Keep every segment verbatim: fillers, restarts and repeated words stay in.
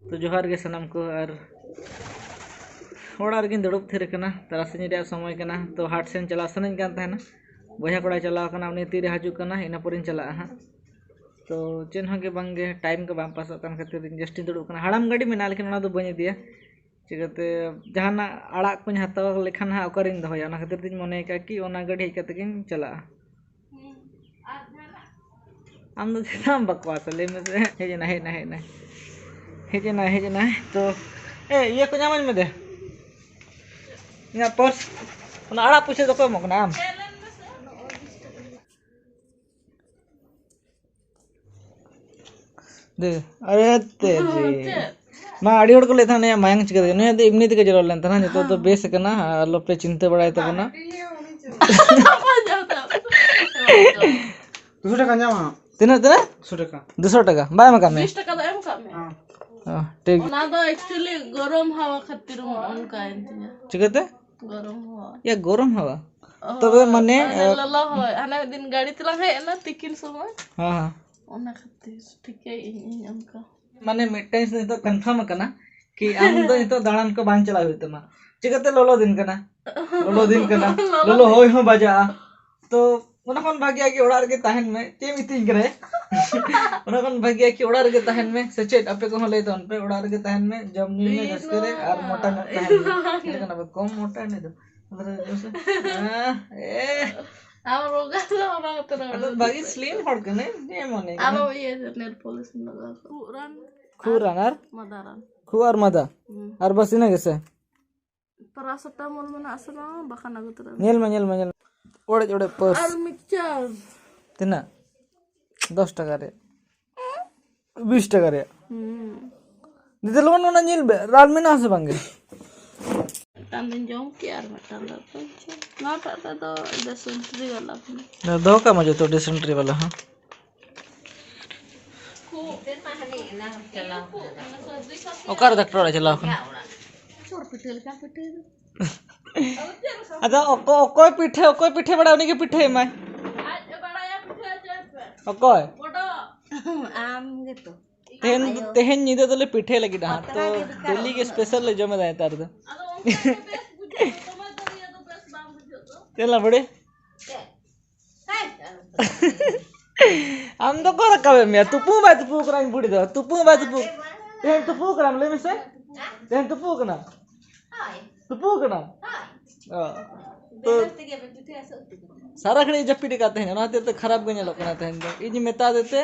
ᱛᱚ ᱡᱚᱦᱟᱨ ᱜᱮ ᱥᱟᱱᱟᱢ ᱠᱚ᱾ ᱟᱨ ᱚᱲᱟᱜ ᱨᱮᱜᱮᱧ ᱫᱩᱲᱩᱵ ᱛᱷᱤᱨ ᱟᱠᱟᱱᱟ, ᱛᱟᱨᱟᱥᱤᱧ ᱨᱮᱭᱟᱜ ᱥᱚᱢᱚᱭ ᱠᱟᱱᱟ᱾ ᱛᱚ ᱦᱟᱴ ᱥᱮᱱ ᱪᱟᱞᱟᱣ ᱥᱟᱱᱟᱧ ᱠᱟᱱ ᱛᱟᱦᱮᱱᱟ, ᱵᱚᱭᱦᱟ ᱠᱚᱲᱟᱭ ᱪᱟᱞᱟᱣ ᱟᱠᱟᱱᱟ, ᱩᱱᱤ ᱛᱤᱨᱮ ᱦᱤᱡᱩᱜ ᱠᱟᱱᱟ ᱤᱱᱟᱹ ᱯᱚᱨᱮᱧ ᱪᱟᱞᱟᱜᱼᱟ ᱦᱟᱸᱜ᱾ ᱛᱚ ᱪᱮᱫ ᱦᱚᱸ ᱜᱮ ᱵᱟᱝ ᱜᱮ, ᱴᱟᱭᱤᱢ ᱠᱚ ᱵᱟᱝ ᱯᱟᱥᱚᱜ ᱠᱟᱱ ᱠᱷᱟᱹᱛᱤᱨ ᱤᱧ ᱡᱟᱹᱥᱛᱤᱧ ᱫᱩᱲᱩᱵ ᱠᱟᱱᱟ᱾ ᱦᱟᱲᱟᱢ ᱜᱟᱹᱰᱤ ᱢᱮᱱᱟᱜᱼᱟ, ᱞᱮᱠᱤᱱ ᱚᱱᱟ ᱫᱚ ᱵᱟᱹᱧ ᱤᱫᱤᱭᱟ᱾ ᱪᱤᱠᱟᱹᱛᱮ ᱡᱟᱦᱟᱱᱟᱜ ᱟᱲᱟᱜ ᱠᱚᱧ ᱦᱟᱛᱟᱣ ᱞᱮᱠᱷᱟᱱ ᱦᱟᱸᱜ ᱚᱠᱟᱨᱤᱧ ᱫᱚᱦᱚᱭᱟ, ᱚᱱᱟ ᱠᱷᱟᱹᱛᱤᱨ ᱛᱤᱧ ᱢᱚᱱᱮ ᱟᱠᱟᱫ ᱠᱤ ᱚᱱᱟ ᱜᱟᱹᱰᱤ ᱦᱮᱡ ᱠᱟᱛᱮ ᱜᱤᱧ ᱪᱟᱞᱟᱜᱼᱟ᱾ ᱟᱢ ᱫᱚ ᱪᱮᱫᱟᱜ ᱮᱢ ᱵᱟᱠᱣᱟᱥᱟ, ᱞᱟᱹᱭ ᱢᱮᱥᱮ? ᱦᱮᱡ ᱮᱱᱟ, ᱦᱮᱡ ᱮᱱᱟ, ᱦᱮᱡ ᱮᱱᱟ, ᱦᱮᱡ ᱮᱱᱟ, ᱦᱮᱡ ᱮᱱᱟ᱾ ᱛᱚ ᱮ, ᱤᱭᱟᱹ ᱠᱚ ᱧᱟᱢᱟᱹᱧ ᱢᱮ ᱫᱮ, ᱤᱧᱟᱹᱜ ᱯᱟᱨᱥ᱾ ᱚᱱᱟ ᱟᱲᱟᱜ ᱯᱩᱭᱥᱟᱹ ᱫᱚ ᱚᱠᱚᱭ ᱮᱢᱚᱜ ᱠᱟᱱᱟ? ᱟᱢ? ᱫᱮ, ᱟᱨᱮ ᱛᱮ ᱡᱮ᱾ ᱪᱮᱫ? ᱢᱟ, ᱟᱹᱰᱤ ᱦᱚᱲ ᱠᱚ ᱞᱟᱹᱭᱮᱫ ᱛᱟᱦᱮᱱᱟ ᱱᱩᱭᱟᱜ ᱢᱟᱭᱟᱝ ᱪᱤᱠᱟᱹ ᱛᱮ? ᱱᱩᱭᱟᱜ ᱫᱚ ᱮᱢᱱᱤ ᱛᱮᱜᱮ ᱡᱚᱨᱚ ᱞᱮᱱ ᱛᱟᱦᱮᱱᱟ, ᱱᱤᱛᱚᱜ ᱫᱚ ᱵᱮᱥ ᱟᱠᱟᱱᱟ, ᱟᱞᱚᱯᱮ ᱪᱤᱱᱛᱟᱹ ᱵᱟᱲᱟᱭ ᱛᱟᱵᱚᱱᱟ᱾ ᱫᱩᱥᱚ ᱴᱟᱠᱟ ᱧᱟᱢᱟ᱾ ᱛᱤᱱᱟᱹᱜ, ᱛᱤᱱᱟᱹᱜ? ᱫᱩᱥᱚ ᱴᱟᱠᱟ᱾ ᱫᱩᱥᱚ ᱴᱟᱠᱟ ᱵᱟᱭ ᱮᱢ ᱟᱠᱟᱫ ᱢᱮ? ᱵᱤᱥ ᱴᱟᱠᱟ ᱫᱚ ᱮᱢ ᱠᱟᱜ ᱢᱮ᱾ ᱦᱮᱸ᱾ ᱚ, ᱴᱷᱤᱠ᱾ ᱚᱱᱟ ᱫᱚ actually ᱜᱚᱨᱚᱢ ᱦᱟᱣᱟ ᱠᱷᱟᱹᱛᱤᱨ ᱚᱱᱠᱟᱭᱮᱱ ᱛᱤᱧᱟ᱾ ᱪᱤᱠᱟᱹᱛᱮ? ᱜᱚᱨᱚᱢ ᱦᱟᱣᱟ᱾ ᱭᱟ, ᱜᱚᱨᱚᱢ ᱦᱟᱣᱟ᱾ ᱚ, ᱛᱚᱵᱮ ᱢᱟᱱᱮ, ᱢᱟᱱᱮ ᱮ, ᱞᱚᱞᱚ ᱦᱚᱭ᱾ ᱦᱟᱱᱮ ᱢᱤᱫ ᱫᱤᱱ ᱜᱟᱹᱰᱤ ᱛᱮᱞᱟᱝ ᱦᱮᱡ ᱮᱱᱟ ᱛᱤᱠᱤᱱ ᱥᱚᱢᱚᱭ᱾ ᱦᱮᱸ, ᱦᱮᱸ᱾ ᱚᱱᱟ ᱠᱷᱟᱹᱛᱤᱨ ᱴᱷᱤᱠᱟᱹᱭᱮᱫ ᱟᱹᱧ ᱤᱧ ᱚᱱᱠᱟ᱾ ᱢᱟᱱᱮ ᱢᱤᱫᱴᱮᱱ ᱱᱤᱛᱚᱜ confirm ᱟᱠᱟᱱᱟ ᱠᱤ ᱟᱢ ᱫᱚ ᱱᱤᱛᱚᱜ ᱫᱟᱬᱟᱱ ᱠᱚ ᱵᱟᱝ ᱪᱟᱞᱟᱣ ᱦᱩᱭᱩᱜ ᱛᱟᱢᱟ᱾ ᱪᱤᱠᱟᱹᱛᱮ? ᱞᱚᱞᱚ ᱫᱤᱱ ᱠᱟᱱᱟ, ᱞᱚᱞᱚ ᱫᱤᱱ ᱠᱟᱱᱟ, ᱞᱚᱞᱚ ᱞᱚᱞᱚ ᱫᱤᱱ᱾ ᱦᱚᱭ ᱦᱚᱸ ᱵᱟᱡᱟᱜᱼᱟ᱾ ᱛᱚ ᱚᱱᱟ ᱠᱷᱚᱱ ᱵᱷᱟᱜᱮᱭᱟ ᱠᱤ ᱚᱲᱟᱜ ᱨᱮᱜᱮ ᱛᱟᱦᱮᱱ ᱢᱮ᱾ ᱪᱮᱫ ᱮᱢ ᱤᱛᱤᱧ ᱠᱟᱱᱟ? ᱚᱱᱟ ᱠᱷᱚᱱ ᱵᱷᱟᱜᱮᱭᱟ ᱠᱤ ᱚᱲᱟᱜ ᱨᱮᱜᱮ ᱛᱟᱦᱮᱱ ᱢᱮ, ᱥᱮ ᱪᱮᱫ? ᱟᱯᱮ ᱠᱚᱦᱚᱸ ᱞᱟᱹᱭ ᱛᱟᱵᱚᱱ ᱯᱮ, ᱚᱲᱟᱜ ᱨᱮᱜᱮ ᱛᱟᱦᱮᱱ ᱢᱮ, ᱡᱚᱢ ᱧᱩᱭ ᱢᱮ, ᱤᱧ ᱨᱟᱹᱥᱠᱟᱹ ᱨᱮ, ᱟᱨ ᱢᱟ, ᱢᱚᱴᱟ ᱧᱚᱜ ᱤᱧ ᱛᱟᱦᱮᱱ ᱢᱮ᱾ ᱢᱟ᱾ ᱪᱮᱫ ᱠᱟᱱᱟ ᱯᱮ? ᱠᱚᱢ ᱢᱚᱴᱟ ᱱᱤᱛ ᱫᱚ? ᱟᱫᱚ ᱡᱚᱢ ᱥᱮ? ᱟᱸ, ᱮ᱾ ᱟᱢ ᱨᱳᱜᱟ ᱫᱚ ᱚᱱᱟ ᱠᱷᱟᱹᱛᱤᱨ ᱟᱫᱚ ᱵᱟᱹᱲᱤᱡ ᱵᱷᱟᱜᱤ ᱥᱞᱤᱢ ᱦᱚᱲ ᱠᱟᱹᱱᱟᱹᱧ, ᱪᱮᱫ ᱮᱢ ᱢᱚᱱᱮ ᱠᱟᱱᱟ? ᱟᱨᱚ ᱤᱭᱟᱹ ᱱᱮᱞ ᱯᱚᱞᱤᱥ ᱞᱟᱜᱟᱣ ᱠᱚ᱾ ᱠᱷᱩᱜ ᱨᱟᱱ ᱟᱨ ᱠᱷᱩᱜ ᱨᱟᱱ ᱟᱨ ᱢᱟᱫᱟ ᱨᱟᱱ᱾ ᱠᱷᱩᱜ ᱟᱨ ᱢᱟᱫᱟ? ᱦᱩᱸ᱾ ᱟᱨ ᱵᱟᱥ ᱤᱱᱟᱹ ᱜᱮᱥᱮ? ᱯᱟᱨᱟᱥᱤᱴᱟᱢᱚᱞ ᱢᱮᱱᱟᱜ ᱟᱥᱮ ᱵᱟᱝ? ᱵᱟᱠᱷᱟᱱ ᱟᱹᱜᱩ ᱛᱚᱨᱟᱭ ᱢᱮ᱾ ᱧᱮᱞ ᱢᱮ, ᱧᱮᱞ ᱢᱮ, ᱧᱮᱞ ᱢᱮ᱾ ᱚᱲᱮᱡ, ᱚᱲᱮᱡ ᱯᱟᱹᱥ᱾ ᱟᱨ ᱢᱤᱠᱥᱪᱟᱨ᱾ ᱛᱤᱱᱟᱹᱜ? ᱫᱚᱥ ᱴᱟᱠᱟ ᱨᱮᱭᱟᱜ᱾ ᱵᱤᱥ ᱴᱟᱠᱟ ᱨᱮᱭᱟᱜ᱾ ᱦᱩᱸ᱾ ᱫᱤᱫᱤ, ᱞᱚᱜᱚᱱ ᱚᱱᱟ ᱧᱮᱞ ᱵᱮ, ᱨᱟᱱ ᱢᱮᱱᱟᱜ ᱟᱥᱮ ᱵᱟᱝ ᱜᱮ? ᱢᱤᱫᱴᱟᱝ ᱫᱚᱧ ᱡᱚᱢ ᱠᱮᱜᱼᱟ ᱟᱨ ᱢᱤᱫᱴᱟᱝ ᱫᱚ ᱚᱠᱚᱭ ᱪᱚ᱾ ᱱᱚᱣᱟᱴᱟᱜ ᱨᱮᱫᱚ ᱰᱤᱥᱮᱱᱴᱨᱤ ᱵᱟᱞᱟ ᱠᱟᱱᱟ᱾ ᱫᱚᱦᱚ ᱠᱟᱜ ᱢᱟ ᱡᱚᱛᱚ ᱰᱤᱥᱮᱱᱴᱨᱤ ᱵᱟᱞᱟ ᱦᱚᱸ᱾ ᱚᱠᱟᱨᱮ ᱰᱟᱠᱛᱟᱨ ᱚᱲᱟᱜ ᱪᱟᱞᱟᱣ ᱠᱟᱱᱟ? ᱪᱷᱚᱨ ᱯᱤᱴᱷᱟᱹ ᱞᱮᱠᱟ ᱯᱤᱴᱷᱟᱹ ᱫᱚ᱾ ᱟᱫᱚ ᱚᱠᱚ-, ᱚᱠᱚᱭ ᱯᱤᱴᱷᱟᱹ, ᱚᱠᱚᱭ ᱯᱤᱴᱷᱟᱹ ᱵᱟᱲᱟᱭᱟ, ᱩᱱᱤᱜᱮ ᱯᱤᱴᱷᱟᱹᱭ ᱢᱟᱭ᱾ ᱟᱡ ᱮ ᱵᱟᱲᱟᱭᱟ ᱯᱤᱴᱷᱟᱹ ᱦᱚᱪᱚᱭ ᱯᱮ᱾ ᱚᱠᱚᱭ? ᱵᱚᱰᱚ᱾ ᱟᱢ ᱜᱮᱛᱚ᱾ ᱛᱮᱦᱮᱧ, ᱛᱮᱦᱮᱧ ᱧᱤᱫᱟᱹ ᱫᱚᱞᱮ ᱯᱤᱴᱷᱟᱹᱭ ᱞᱟᱹᱜᱤᱫ ᱦᱟᱸᱜ, ᱛᱚ ᱰᱮᱞᱤ ᱜᱮ ᱥᱯᱮᱥᱟᱞ ᱞᱮ ᱡᱚᱢᱮᱫᱟ ᱱᱮᱛᱟᱨ ᱫᱚ᱾ ᱪᱮᱫ ᱞᱟ ᱵᱟᱹᱲᱤ? ᱟᱢ ᱫᱚ ᱚᱠᱚᱭ ᱨᱟᱠᱟᱵᱮᱫ ᱢᱮᱭᱟ? ᱛᱩᱯᱩ ᱵᱟᱭ ᱛᱩᱯᱩ ᱠᱟᱱᱟ ᱤᱧ ᱵᱩᱰᱤ ᱫᱚ, ᱛᱩᱯᱩ ᱵᱟᱭ ᱛᱩᱯᱩ᱾ ᱛᱮᱦᱮᱧ ᱛᱩᱯᱩ ᱠᱟᱱᱟᱢ, ᱞᱟᱹᱭ ᱢᱮᱥᱮ᱾ ᱛᱮᱦᱮᱧ ᱛᱩᱯᱩ ᱠᱟᱱᱟ? ᱛᱩᱯᱩ ᱠᱟᱱᱟ? ᱚ᱾ ᱛᱚ, ᱥᱟᱨᱟ ᱜᱷᱟᱹᱲᱤᱡ ᱡᱟᱹᱯᱤᱫ ᱟᱠᱟᱫ ᱛᱟᱦᱮᱸᱱ, ᱚᱱᱟ ᱠᱷᱟᱹᱛᱤᱨ ᱛᱮ ᱠᱷᱟᱨᱟᱯ ᱜᱮ ᱧᱮᱞᱚᱜ ᱠᱟᱱᱟ ᱛᱮᱦᱮᱧ ᱫᱚ᱾ ᱤᱧ ᱢᱮᱛᱟ ᱫᱮ ᱛᱮ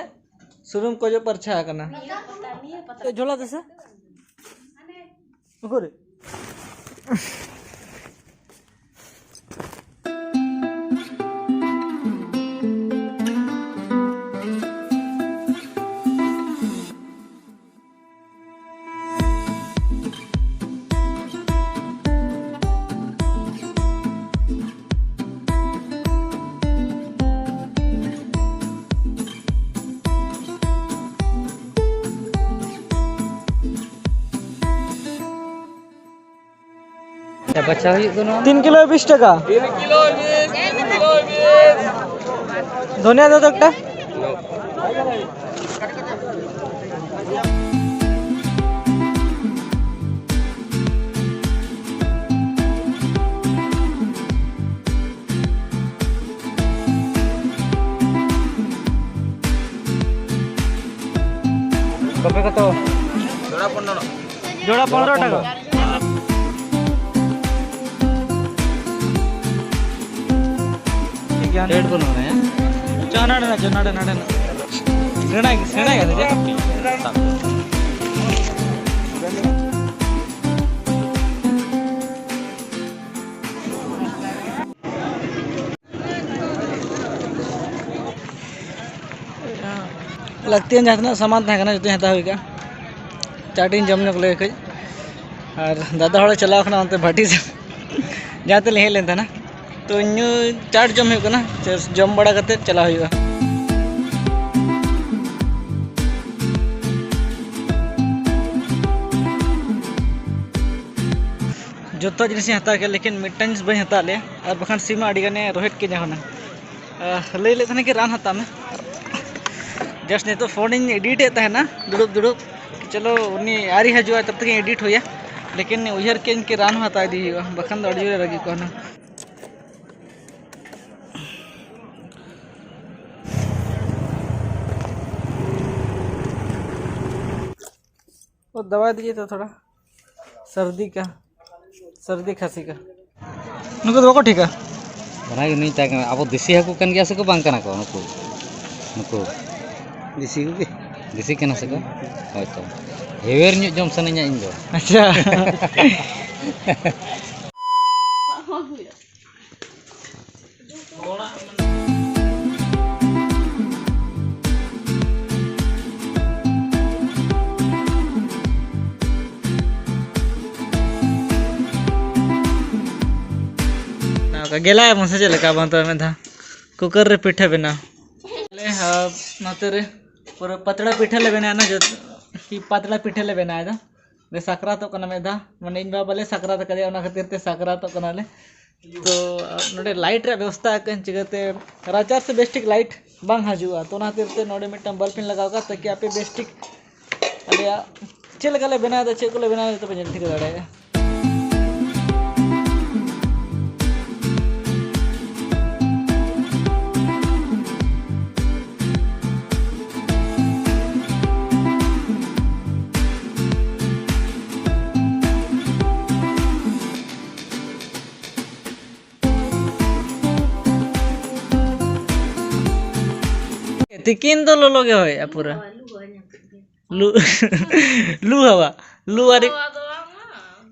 ᱥᱩᱱᱩᱢ ᱠᱚ ᱚᱡᱚᱜ ᱯᱟᱨᱪᱷᱟ ᱟᱠᱟᱱᱟ᱾ ᱛᱚ, ᱡᱷᱚᱞᱟ ᱫᱮᱥᱮ᱾ ᱩᱠᱩᱨ? ᱵᱟᱪᱷᱟᱣ ᱦᱩᱭᱩᱜ ᱫᱚ ᱱᱚᱣᱟ᱾ ᱛᱤᱱ ᱠᱤᱞᱳ ᱵᱤᱥ ᱴᱟᱠᱟ᱾ ᱫᱷᱚᱱᱤᱭᱟ ᱫᱚ ᱮᱠᱴᱟ᱾ ᱠᱚᱯᱮ ᱠᱚᱛᱚ? ᱡᱚᱲᱟ ᱯᱚᱱᱨᱚ ᱴᱟᱠᱟ᱾ ᱴᱷᱤᱠ ᱜᱮᱭᱟ᱾ ᱨᱮᱴ ᱵᱟᱹᱱᱩᱜᱼᱟ, ᱦᱮᱸ? ᱪᱚ, ᱱᱟᱰᱮ ᱱᱟᱜ, ᱪᱚ, ᱱᱟᱰᱮ, ᱱᱟᱰᱮ ᱱᱟᱜ᱾ ᱥᱮᱬᱟ, ᱥᱮᱬᱟ ᱜᱮᱭᱟ ᱥᱮ ᱪᱮᱫ? ᱞᱟᱹᱠᱛᱤᱭᱟᱱ ᱡᱟᱦᱟᱸ ᱛᱤᱱᱟᱹᱜ ᱥᱟᱢᱟᱱ ᱛᱟᱦᱮᱸ ᱠᱟᱱᱟ, ᱡᱚᱛᱚᱧ ᱦᱟᱛᱟᱣ ᱦᱩᱭ ᱠᱟᱜᱼᱟ᱾ ᱪᱟᱴ ᱤᱧ ᱡᱚᱢ ᱧᱚᱜ ᱞᱮᱜᱮ ᱠᱟᱹᱡ᱾ ᱟᱨ ᱫᱟᱫᱟ ᱦᱚᱲᱮ ᱪᱟᱞᱟᱣ ᱠᱟᱱᱟ ᱚᱱᱛᱮ ᱵᱷᱟᱴᱤ ᱥᱮᱫ, ᱡᱟᱦᱟᱸ ᱛᱮᱞᱤᱧ ᱦᱮᱡ ᱞᱮᱱ ᱛᱟᱦᱮᱱᱟ᱾ ᱛᱚ, ᱧᱩ ᱪᱟᱴ ᱡᱚᱢ ᱦᱩᱭᱩᱜ ᱠᱟᱱᱟ, ᱡᱚᱢ ᱵᱟᱲᱟ ᱠᱟᱛᱮ ᱪᱟᱞᱟᱣ ᱦᱩᱭᱩᱜᱼᱟ᱾ ᱡᱚᱛᱚ ᱡᱤᱱᱤᱥᱤᱧ ᱦᱟᱛᱟᱣ ᱠᱮᱫ, ᱞᱮᱠᱤᱱ ᱢᱤᱫᱴᱟᱝ ᱡᱤᱱᱤᱥ ᱵᱟᱹᱧ ᱦᱟᱛᱟᱣ ᱞᱮᱫᱼᱟ, ᱟᱨ ᱵᱟᱠᱷᱟᱱ ᱥᱤᱢ ᱢᱟ ᱟᱹᱰᱤ ᱜᱟᱱᱮ ᱨᱳᱦᱮᱫ ᱠᱤᱧᱟ ᱦᱩᱱᱟᱹᱝ᱾ ᱟᱦ, ᱞᱟᱹᱭ ᱞᱮᱫ ᱛᱟᱦᱮᱱᱟ ᱠᱤ ᱨᱟᱱ ᱦᱟᱛᱟᱣ ᱢᱮ, ᱡᱟᱥᱴ ᱱᱤᱛᱚᱜ ᱯᱷᱳᱱ ᱤᱧ ᱮᱰᱤᱴ ᱮᱫ ᱛᱟᱦᱮᱱᱟ ᱫᱩᱲᱩᱵ ᱫᱩᱲᱩᱵ᱾ ᱪᱚᱞᱚ, ᱩᱱᱤ ᱟᱹᱣᱨᱤ ᱦᱤᱡᱩᱜᱼᱟ, ᱛᱟᱵ ᱛᱮᱜᱮᱧ ᱮᱰᱤᱴ ᱦᱩᱭᱟ᱾ ᱞᱮᱠᱤᱱ ᱩᱭᱦᱟᱹᱨ ᱠᱮᱫ ᱤᱧ ᱠᱤ ᱨᱟᱱ ᱦᱚᱸ ᱦᱟᱛᱟᱣ ᱤᱫᱤ ᱦᱩᱭᱩᱜᱼᱟ, ᱵᱟᱠᱷᱟᱱ ᱫᱚ ᱟᱹᱰᱤ ᱡᱳᱨᱮ ᱨᱟᱹᱜᱤ ᱠᱚᱜᱼᱟ ᱦᱩᱱᱟᱹᱝ᱾ वो दवा दीजिए तो थोड़ा, सर्दी का, सर्दी खांसी का। ᱱᱩᱠᱩ ᱫᱚ ᱵᱟᱠᱚ ᱴᱷᱤᱠᱟ᱾ ᱚᱱᱟᱜᱮ ᱱᱩᱭ ᱛᱟᱦᱮᱸ ᱠᱟᱱᱟ᱾ ᱟᱵᱚ ᱫᱮᱥᱤ ᱦᱟᱹᱠᱩ ᱠᱟᱱ ᱜᱮᱭᱟ ᱥᱮᱠᱚ ᱵᱟᱝ ᱠᱟᱱᱟ ᱠᱚ ᱱᱩᱠᱩ? ᱱᱩᱠᱩ ᱫᱮᱥᱤ ᱠᱚᱜᱮ᱾ ᱫᱮᱥᱤ ᱠᱟᱱᱟ ᱥᱮᱠᱚ? ᱦᱳᱭᱛᱚ᱾ ᱦᱮᱣᱮᱨ ᱧᱚᱜ ᱡᱚᱢ ᱥᱟᱱᱟᱧᱟ ᱤᱧ ᱫᱚ᱾ ᱟᱪᱪᱷᱟ᱾ ᱱᱚᱝᱠᱟ ᱜᱮᱞᱟᱭ ᱟᱵᱚᱱ ᱥᱮ ᱪᱮᱫ ᱞᱮᱠᱟ ᱟᱵᱚᱱ ᱛᱚᱵᱮ ᱢᱤᱫ ᱫᱷᱟᱣ ᱠᱩᱠᱟᱨ ᱨᱮ ᱯᱤᱴᱷᱟᱹ ᱵᱮᱱᱟᱣ᱾ ᱟᱞᱮ, ᱟᱨ ᱱᱚᱛᱮ ᱨᱮ ᱯᱩᱨᱟᱹ ᱯᱟᱛᱲᱟ ᱯᱤᱴᱷᱟᱹ ᱞᱮ ᱵᱮᱱᱟᱣ ᱮᱫᱟ, ᱡᱚᱛ-, ᱠᱤ ᱯᱟᱛᱲᱟ ᱯᱤᱴᱷᱟᱹ ᱞᱮ ᱵᱮᱱᱟᱣ ᱮᱫᱟ᱾ ᱞᱮ ᱥᱟᱠᱨᱟᱛᱚᱜ ᱠᱟᱱᱟ ᱢᱤᱫ ᱫᱷᱟᱣ, ᱢᱟᱱᱮ ᱤᱧ ᱵᱟᱵᱟ ᱞᱮ ᱥᱟᱠᱨᱟᱛ ᱟᱠᱟᱫᱮᱭᱟ, ᱚᱱᱟ ᱠᱷᱟᱹᱛᱤᱨ ᱛᱮ ᱥᱟᱠᱨᱟᱛᱚᱜ ᱠᱟᱱᱟᱞᱮ᱾ ᱛᱚ ᱱᱚᱰᱮ ᱞᱟᱭᱤᱴ ᱨᱮᱭᱟᱜ ᱵᱮᱵᱚᱥᱛᱷᱟ ᱟᱠᱟᱫᱟᱹᱧ, ᱪᱤᱠᱟᱹᱛᱮ ᱨᱟᱪᱟᱨ ᱥᱮ ᱵᱮᱥ ᱴᱷᱤᱠ ᱞᱟᱭᱤᱴ ᱵᱟᱝ ᱦᱤᱡᱩᱜᱼᱟ, ᱛᱚ ᱚᱱᱟ ᱠᱷᱟᱹᱛᱤᱨ ᱛᱮ ᱱᱚᱰᱮ ᱢᱤᱫᱴᱟᱝ ᱵᱟᱞᱵ ᱤᱧ ᱞᱟᱜᱟᱣ ᱟᱠᱟᱫ, ᱛᱟᱠᱤ ᱟᱯᱮ ᱵᱮᱥ ᱴᱷᱤᱠ ᱟᱞᱮᱭᱟᱜ ᱪᱮᱫ ᱞᱮᱠᱟ ᱞᱮ ᱵᱮᱱᱟᱣ ᱮᱫᱟ, ᱪᱮᱫ ᱠᱚᱞᱮ ᱵᱮᱱᱟᱣ ᱮᱫᱟ, ᱡᱚᱛᱚ ᱯᱮ ᱧᱮᱞ ᱴᱷᱤᱠᱟᱹ ᱫᱟᱲᱮᱭᱟᱜᱼᱟ᱾ ᱛᱤᱠᱤᱱ ᱫᱚ ᱞᱚᱞᱚ ᱜᱮ ᱦᱚᱭᱮᱜᱼᱟ ᱯᱩᱨᱟᱹ᱾ ᱞᱩ, ᱞᱩ ᱦᱟᱣᱟ, ᱞᱩ ᱟᱨ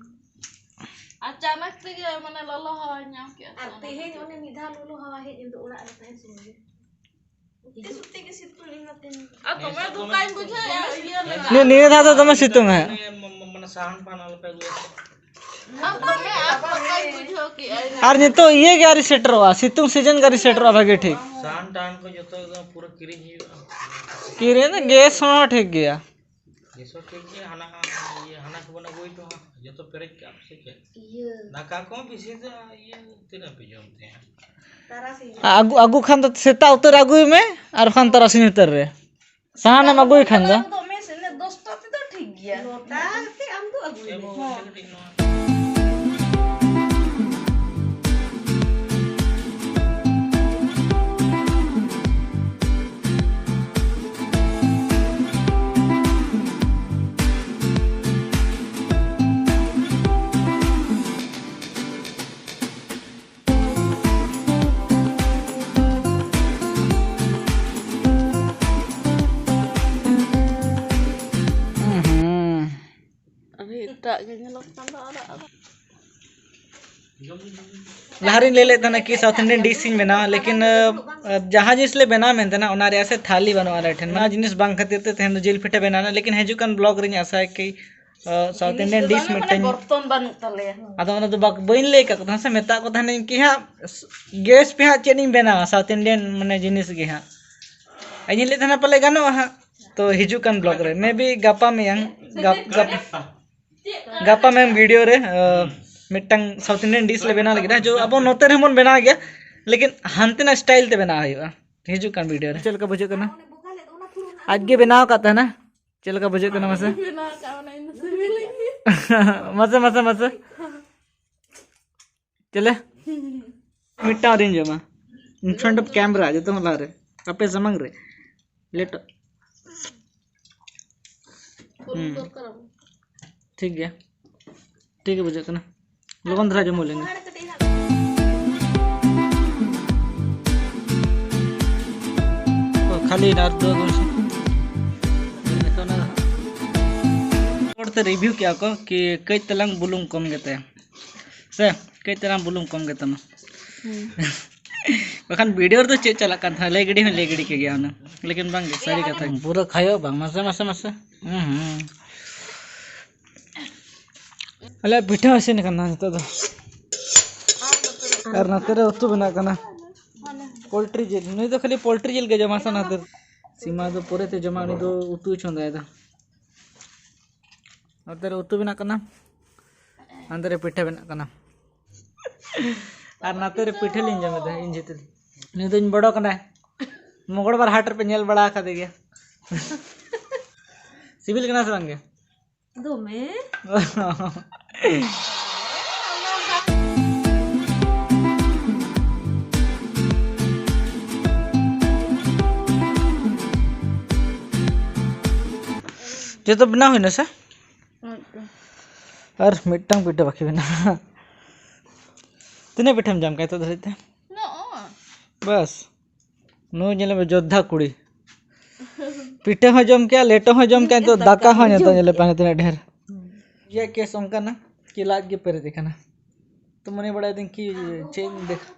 ᱟᱪᱟᱱᱟᱠ ᱛᱮᱜᱮ ᱢᱟᱱᱮ ᱞᱚᱞᱚ ᱦᱟᱣᱟ ᱧᱟᱢ ᱠᱮᱜᱼᱟ᱾ ᱟᱨ ᱛᱮᱦᱮᱧ ᱚᱱᱮ ᱢᱤᱫ ᱫᱷᱟᱣ ᱞᱚᱞᱚ ᱦᱟᱣᱟ ᱦᱮᱡ ᱮᱱ ᱫᱚ ᱚᱲᱟᱜ ᱨᱮ ᱛᱟᱦᱮᱱ ᱥᱚᱢᱚᱭ ᱜᱮ᱾ ᱟᱨ ᱫᱚᱢᱮ ᱫᱩᱠᱟᱹᱧ ᱵᱩᱡᱷᱟᱹᱣᱮᱫᱼᱟ ᱤᱭᱟᱹ ᱞᱮᱠᱟ᱾ ᱱᱤᱭᱟᱹ, ᱱᱤᱭᱟᱹ ᱫᱷᱟᱣ ᱫᱚ ᱫᱚᱢᱮ ᱥᱤᱛᱩᱝ ᱦᱟᱸᱜ᱾ ᱢᱟᱱᱮ ᱥᱟᱦᱟᱱ ᱯᱟᱦᱟᱱ ᱟᱞᱚᱯᱮ ᱟᱹᱜᱩᱭᱟ᱾ ᱟᱨ ᱫᱚᱢᱮ ᱟᱯᱟᱛᱟᱧ ᱵᱩᱡᱷᱟᱹᱣ ᱠᱮᱜᱼᱟ᱾ ᱟᱨ ᱱᱤᱛᱚᱜ ᱤᱭᱟᱹ ᱜᱮ ᱟᱹᱣᱨᱤ ᱥᱮᱴᱮᱨᱚᱜᱼᱟ, ᱥᱤᱛᱩᱝ ᱥᱤᱡᱤᱱ ᱜᱮ ᱟᱹᱣᱨᱤ ᱥᱮᱴᱮᱨᱚᱜᱼᱟ ᱵᱷᱟᱜᱮ ᱴᱷᱤᱠ᱾ ᱥᱟᱦᱟᱱ ᱴᱟᱦᱟᱱ ᱠᱚ ᱡᱚᱛᱚ ᱮᱠᱫᱚᱢ ᱯᱩᱨᱟᱹ ᱠᱤᱨᱤᱧ ᱦᱩᱭᱩᱜᱼᱟ᱾ ᱠᱤᱨᱤᱧ ᱫᱚ ᱜᱮᱥ ᱦᱚᱸ ᱴᱷᱤᱠ ᱜᱮᱭᱟ᱾ ᱜᱮᱥ ᱦᱚᱸ ᱴᱷᱤᱠ ᱜᱮᱭᱟ, ᱦᱟᱱᱟ, ᱤᱭᱟᱹ, ᱦᱟᱱᱟ ᱠᱚᱵᱚᱱ ᱟᱹᱜᱩᱭ ᱫᱚ ᱦᱟᱸᱜ, ᱡᱚᱛᱚ ᱯᱮᱨᱮᱡ ᱠᱟᱜᱼᱟ ᱥᱮ ᱪᱮᱫ? ᱤᱭᱟᱹ᱾ ᱫᱟᱠᱟ ᱠᱚᱦᱚᱸ ᱵᱮᱥᱤ ᱫᱚ ᱤᱭᱟᱹ ᱛᱤᱱᱟᱹᱜ ᱯᱮ ᱡᱚᱢ ᱛᱮ ᱦᱟᱸᱜ? ᱛᱟᱨᱟᱥᱤᱧ᱾ ᱟᱹᱜᱩ, ᱟᱹᱜᱩ ᱠᱷᱟᱱ ᱫᱚ ᱥᱮᱛᱟᱜ ᱩᱛᱟᱹᱨ ᱟᱹᱜᱩᱭ ᱢᱮ ᱟᱨ ᱵᱟᱠᱷᱟᱱ ᱛᱟᱨᱟᱥᱤᱧ ᱩᱛᱟᱹᱨ ᱨᱮ᱾ ᱥᱟᱦᱟᱱᱮᱢ ᱟᱹᱜᱩᱭ ᱠᱷᱟᱱ ᱫᱚ᱾ ᱫᱚᱢᱮ ᱥᱮ ᱤᱱᱟᱹ ᱫᱚᱥᱴᱟ ᱛᱮᱫᱚ ᱴᱷᱤᱠ ᱜᱮᱭᱟ᱾ ᱱᱚᱴᱟ ᱛᱮ ᱟᱢ ᱫᱚ ᱟᱹᱜᱩᱭ ᱢᱮ᱾ ᱟᱹᱰᱤ ᱮᱴᱟᱜ ᱜᱮ ᱧᱮᱞᱚᱜ ᱠᱟᱱ ᱫᱚ ᱟᱨᱟᱜ ᱟᱨᱟᱜ᱾ ᱞᱟᱦᱟᱨᱤᱧ ᱞᱟᱹᱭ ᱞᱮᱫ ᱛᱟᱦᱮᱱᱟ ᱠᱤ South Indian dish ᱤᱧ ᱵᱮᱱᱟᱣᱟ, ᱞᱮᱠᱤᱱ, ᱟ, ᱡᱟᱦᱟᱸ ᱡᱤᱱᱤᱥ ᱞᱮ ᱵᱮᱱᱟᱣ ᱢᱮᱱᱛᱮ ᱱᱟ, ᱚᱱᱟ ᱨᱮᱭᱟᱜ ᱥᱮ ᱛᱷᱟᱞᱤ ᱵᱟᱹᱱᱩᱜᱼᱟ ᱟᱞᱮ ᱴᱷᱮᱱ᱾ ᱚᱱᱟ ᱡᱤᱱᱤᱥ ᱵᱟᱝ ᱠᱷᱟᱹᱛᱤᱨ ᱛᱮ ᱛᱮᱦᱮᱧ ᱫᱚ ᱡᱤᱞ ᱯᱤᱴᱷᱟᱹ ᱵᱮᱱᱟᱣ ᱮᱱᱟ, ᱞᱮᱠᱤᱱ ᱦᱤᱡᱩᱜ ᱠᱟᱱ vlog ᱨᱤᱧ ᱟᱥᱟᱭᱟ ᱠᱤ, ᱟ, South Indian dish ᱢᱤᱫᱴᱮᱱ᱾ ᱵᱚᱨᱛᱚᱱ ᱵᱟᱹᱱᱩᱜ ᱛᱟᱞᱮᱭᱟ᱾ ᱟᱫᱚ ᱚᱱᱟ ᱫᱚ ᱵᱟᱠ-, ᱵᱟᱹᱧ ᱞᱟᱹᱭ ᱟᱠᱟᱫ ᱠᱚ ᱛᱟᱦᱮᱱᱟ ᱥᱮ, ᱢᱮᱛᱟᱜ ᱠᱚ ᱛᱟᱦᱮᱱᱟᱹᱧ ᱠᱤ ᱦᱟᱸᱜ, ᱜᱮᱥ ᱯᱮ ᱦᱟᱸᱜ ᱪᱮᱫ ᱤᱧ ᱵᱮᱱᱟᱣᱟ, South Indian ᱢᱟᱱᱮ ᱡᱤᱱᱤᱥ ᱜᱮ ᱦᱟᱸᱜ᱾ ᱤᱧᱤᱧ ᱞᱟᱹᱭᱮᱫ ᱛᱟᱦᱮᱱᱟ ᱯᱟᱞᱮ ᱜᱟᱱᱚᱜᱼᱟ ᱦᱟᱸᱜ᱾ ᱛᱚ ᱦᱤᱡᱩᱜ ᱠᱟᱱ vlog ᱨᱮ, maybe ᱜᱟᱯᱟ ᱢᱮᱭᱟᱝ, ᱜᱟᱯ-, ᱜᱟᱯ-, ᱜᱟᱯᱟ ᱢᱮᱭᱟᱝ video ᱨᱮ, ᱟ, ᱢᱤᱫᱴᱟᱝ South Indian dish ᱞᱮ ᱵᱮᱱᱟᱣ ᱞᱟᱹᱜᱤᱫ᱾ ᱦᱤᱡᱩᱜ, ᱟᱵᱚ ᱱᱚᱛᱮ ᱨᱮᱦᱚᱸ ᱵᱚᱱ ᱵᱮᱱᱟᱣ ᱜᱮᱭᱟ, ᱞᱮᱠᱤᱱ ᱦᱟᱱᱛᱮᱱᱟᱜ style ᱛᱮ ᱵᱮᱱᱟᱣ ᱦᱩᱭᱩᱜᱼᱟ᱾ ᱦᱤᱡᱩᱜ ᱠᱟᱱ video ᱨᱮ᱾ ᱪᱮᱫ ᱞᱮᱠᱟ ᱵᱩᱡᱷᱟᱹᱜ ᱠᱟᱱᱟ? ᱟᱡ ᱜᱮ ᱵᱮᱱᱟᱣ ᱟᱠᱟᱫ ᱛᱟᱦᱮᱱᱟ᱾ ᱪᱮᱫ ᱞᱮᱠᱟ ᱵᱩᱡᱷᱟᱹᱜ ᱠᱟᱱᱟ ᱢᱟᱥᱮ? ᱵᱮᱱᱟᱣ ᱟᱠᱟᱫ ᱚᱱᱟ ᱤᱧ ᱫᱚ ᱥᱤᱵᱤᱞᱤᱧ ᱜᱮ᱾ ᱢᱟᱥᱮ, ᱢᱟᱥᱮ, ᱢᱟᱥᱮ᱾ ᱪᱮᱞᱮ? ᱢᱤᱫᱴᱟᱝ ᱟᱹᱣᱨᱤᱧ ᱡᱚᱢᱟ᱾ In front of camera, ᱡᱚᱛᱚ ᱦᱚᱲ ᱞᱟᱦᱟᱨᱮ᱾ ᱟᱯᱮ ᱥᱟᱢᱟᱝ ᱨᱮ᱾ ᱞᱮᱴᱚ᱾ ᱦᱩᱸ᱾ ᱴᱷᱤᱠ ᱜᱮᱭᱟ᱾ ᱴᱷᱤᱠ ᱜᱮ ᱵᱩᱡᱷᱟᱹᱜ ᱠᱟᱱᱟ᱾ ᱞᱚᱜᱚᱱ ᱫᱷᱟᱨᱟ ᱡᱚᱢ ᱦᱩᱭ ᱞᱮᱱ ᱜᱮ᱾ ᱚ, ᱠᱷᱟᱹᱞᱤ ᱟᱨ ᱫᱚ ᱦᱚᱲ ᱛᱮ review ᱠᱮᱜᱼᱟ ᱠᱚ ᱠᱤ ᱠᱟᱹᱡ ᱛᱟᱞᱟᱝ ᱵᱩᱞᱩᱝ ᱠᱚᱢ ᱜᱮᱛᱟᱭᱟ᱾ ᱥᱮ ᱠᱟᱹᱡ ᱛᱟᱞᱟᱝ ᱵᱩᱞᱩᱝ ᱠᱚᱢ ᱜᱮᱛᱟᱢᱟ᱾ ᱦᱩᱸ᱾ ᱵᱟᱠᱷᱟᱱ video ᱨᱮᱫᱚ ᱪᱮᱫ ᱪᱟᱞᱟᱜ ᱠᱟᱱ ᱛᱟᱦᱮᱸᱱᱟ, ᱞᱟᱹᱭ ᱜᱤᱰᱤ ᱦᱚᱸᱧ ᱞᱟᱹᱭ ᱜᱤᱰᱤ ᱠᱮᱜᱮᱭᱟ ᱚᱱᱟ᱾ ᱞᱮᱠᱤᱱ ᱵᱟᱝ ᱜᱮ, ᱥᱟᱹᱨᱤ ᱠᱟᱛᱷᱟ᱾ ᱯᱩᱨᱟᱹ ᱠᱷᱟᱭᱚ ᱵᱟᱝ, ᱢᱟᱥᱮ, ᱢᱟᱥᱮ, ᱢᱟᱥᱮ᱾ ᱦᱩᱸ, ᱦᱩᱸ᱾ ᱟᱞᱮᱭᱟᱜ ᱯᱤᱴᱷᱟᱹ ᱦᱚᱸ ᱤᱥᱤᱱ ᱠᱟᱱᱟ ᱱᱤᱛᱚᱜ ᱫᱚ᱾ ᱟᱨ ᱱᱚᱛᱮ ᱨᱮ ᱩᱛᱩ ᱵᱮᱱᱟᱜ ᱠᱟᱱᱟ᱾ Poultry ᱡᱤᱞ᱾ ᱱᱩᱭ ᱫᱚ ᱠᱷᱟᱹᱞᱤ poultry ᱡᱤᱞ ᱜᱮ ᱡᱚᱢᱟ ᱥᱮ ᱚᱱᱟᱛᱮ᱾ ᱥᱤᱢᱟ ᱫᱚ ᱯᱚᱨᱮᱛᱮ ᱡᱚᱢᱟ, ᱩᱱᱤ ᱫᱚ ᱩᱛᱩᱭ ᱪᱚᱸᱫᱟᱭᱮᱫᱟ᱾ ᱱᱚᱛᱮ ᱨᱮ ᱩᱛᱩ ᱵᱮᱱᱟᱜ ᱠᱟᱱᱟ᱾ ᱦᱟᱱᱛᱮ ᱨᱮ ᱯᱤᱴᱷᱟᱹ ᱵᱮᱱᱟᱜ ᱠᱟᱱᱟ᱾ ᱟᱨ ᱱᱟᱛᱮ ᱨᱮ ᱯᱤᱴᱷᱟᱹ ᱞᱤᱧ ᱡᱚᱢᱮᱫᱟ ᱤᱧ ᱡᱷᱚᱛᱚ᱾ ᱱᱩᱭ ᱫᱚᱧ ᱵᱚᱲᱚ ᱠᱟᱱᱟᱭ᱾ ᱢᱚᱝᱜᱚᱞᱵᱟᱨ ᱦᱟᱴ ᱨᱮᱯᱮ ᱧᱮᱞ ᱵᱟᱲᱟ ᱟᱠᱟᱫᱮ ᱜᱮᱭᱟ᱾ ᱥᱤᱵᱤᱞ ᱠᱟᱱᱟ ᱥᱮ ᱵᱟᱝ ᱜᱮ? ᱫᱚᱢᱮ᱾ ᱡᱚᱛᱚ ᱵᱮᱱᱟᱣ ᱦᱩᱭᱱᱟ ᱥᱮ? ᱟᱨ ᱢᱤᱫᱴᱟᱝ ᱯᱤᱴᱷᱟᱹ ᱵᱟᱹᱠᱤ ᱢᱮᱱᱟᱜᱼᱟ᱾ ᱛᱤᱱᱟᱹᱜ ᱯᱤᱴᱷᱟᱹᱢ ᱡᱚᱢ ᱠᱟᱜᱼᱟ ᱱᱤᱛᱚᱜ ᱫᱷᱟᱹᱨᱤᱡ ᱛᱮ? ᱱᱚᱜᱼᱚᱭ᱾ ᱵᱟᱥ᱾ ᱱᱩᱭ ᱧᱮᱞ ᱢᱮ, ᱡᱳᱫᱽᱫᱷᱟ ᱠᱩᱲᱤ᱾ ᱯᱤᱴᱷᱟᱹ ᱦᱚᱸ ᱡᱚᱢ ᱠᱮᱜᱼᱟ, ᱞᱮᱴᱚ ᱦᱚᱸ ᱡᱚᱢ ᱠᱮᱜᱼᱟ, ᱱᱤᱛᱚᱜ ᱫᱟᱠᱟ ᱦᱚᱸ ᱡᱚᱢ ᱧᱮᱞ ᱯᱮ ᱛᱤᱱᱟᱹᱜ ᱰᱷᱮᱨ᱾ ᱤᱭᱟᱹ ᱠᱮᱥ ᱚᱱᱠᱟᱱᱟ ᱠᱤ ᱞᱟᱡ ᱜᱮ ᱯᱮᱨᱮᱡ ᱟᱠᱟᱱᱟ᱾ ᱛᱚ ᱢᱚᱱᱮ ᱵᱟᱲᱟᱭ ᱫᱟᱹᱧ ᱠᱤ ᱪᱮᱫ ᱤᱧ ᱫᱮᱠᱷᱟ,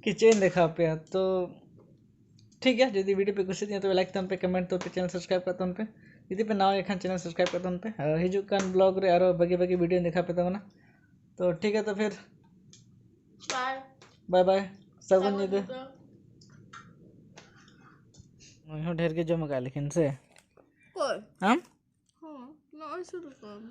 ᱠᱤ ᱪᱮᱫ ᱤᱧ ᱫᱮᱠᱷᱟᱣ ᱟᱯᱮᱭᱟ᱾ ᱛᱚ ᱴᱷᱤᱠ ᱜᱮᱭᱟ, ᱡᱩᱫᱤ ᱵᱷᱤᱰᱤᱭᱳ ᱯᱮ ᱠᱩᱥᱤᱭᱟᱫ ᱛᱤᱧᱟ ᱛᱚᱵᱮ ᱞᱟᱭᱤᱠ ᱛᱟᱵᱚᱱ ᱯᱮ, ᱠᱚᱢᱮᱱᱴ ᱛᱟᱵᱚᱱ ᱯᱮ, ᱪᱮᱱᱮᱞ ᱥᱟᱵᱥᱠᱨᱟᱭᱤᱵ ᱠᱟᱜ ᱛᱟᱵᱚᱱ ᱯᱮ᱾ ᱡᱩᱫᱤ ᱯᱮ ᱱᱟᱣᱟ ᱜᱮ ᱠᱷᱟᱱ ᱪᱮᱱᱮᱞ ᱥᱟᱵᱥᱠᱨᱟᱭᱤᱵ ᱠᱟᱜ ᱛᱟᱵᱚᱱ ᱯᱮ᱾ ᱟᱨ ᱦᱤᱡᱩᱜ ᱠᱟᱱ ᱵᱞᱚᱜ ᱨᱮ ᱟᱨᱚ ᱵᱷᱟᱜᱮ ᱵᱷᱟᱜᱮ ᱵᱷᱤᱰᱤᱭᱳ ᱫᱮᱠᱷᱟᱣ ᱯᱮ ᱛᱟᱵᱚᱱᱟ᱾ ᱛᱚ ᱴᱷᱤᱠ ᱜᱮᱭᱟ, ᱛᱚ ᱯᱷᱤᱨ ᱵᱟᱭ᱾ ᱵᱟᱭ ᱵᱟᱭ, ᱥᱟᱹᱜᱩᱱ ᱥᱟᱹᱜᱩᱱ ᱧᱤᱫᱟᱹ᱾ ᱧᱤᱫᱟᱹ᱾ ᱱᱩᱭ ᱦᱚᱸ ᱰᱷᱮᱨ ᱜᱮ ᱡᱚᱢ ᱟᱠᱟᱫ ᱞᱮᱠᱤᱱ ᱥᱮ? ᱚᱠᱚᱭ? ᱟᱢ? ᱦᱚᱸ, ᱱᱚᱜᱼᱚᱭ ᱥᱩᱨ ᱟᱠᱟᱱ᱾